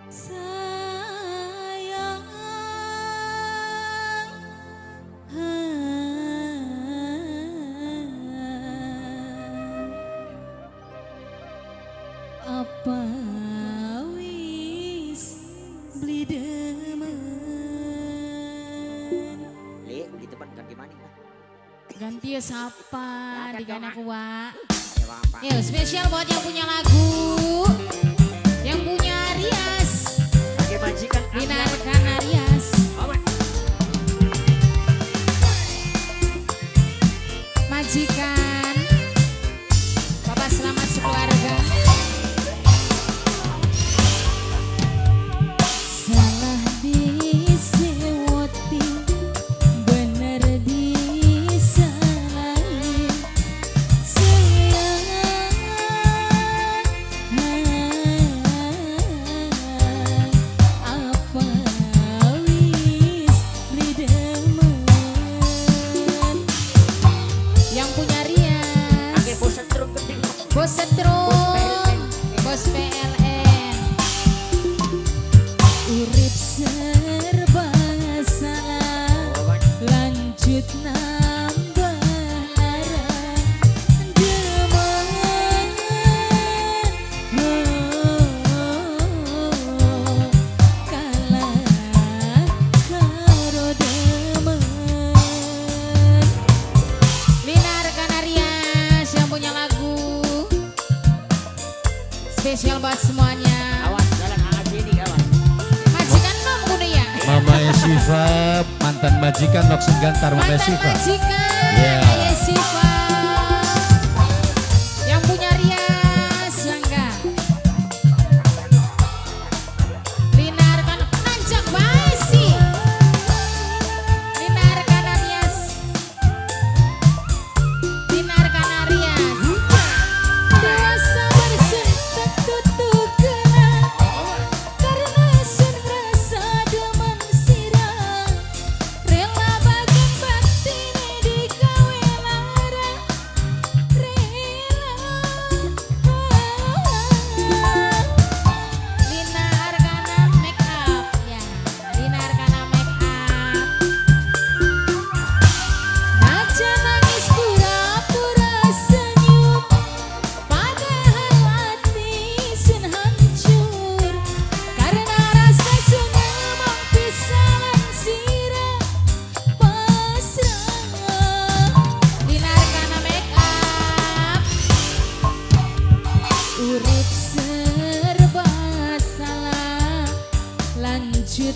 Sayang, apa wis beli demen? Li, di tempat ganti maning lah. Ganti ya siapa Ya, di dong, aku wa. Ya apa? Yuk, spesial buat yang punya lagu, yang punya Rias, Lagi majikan. Dinar Kanarias. Aman. Majikan, Bapak selamat sekeluarga. Salah disewoti, bener disalahin. Sayang, apa wis beli demen? Yang punya Rias. Angge bos setrum gede. Bos Setrum, Bos PLN. Urip serba salah, lanjut nambah lara. Demen, oh, kalah karo demen. Linar Kanarias yang punya lagu spesial buat semuanya. Awas jalan sini awas. Majikan nom kudu ya. Mama Yeshiva, mantan majikan Loksen Gantar Mama Mantan Yeshiva. majikan Yeah. Yeshiva. Yang punya Rias Langga. Linar kan nanjak bae sih. Linar Kanarias. Linar Kanarias. Dosa bersentak tutup kena karena sun rasa demen sira, rela bagian batine digawe lara, rela. Lina Arkana make up ya, Lina Arkana make up. Naja nangis pura-pura senyum, padahal hati sun hancur karena rasa sun emang pisalan sira pasrah. Lina Arkana make up. Urip serba salah, lanjut.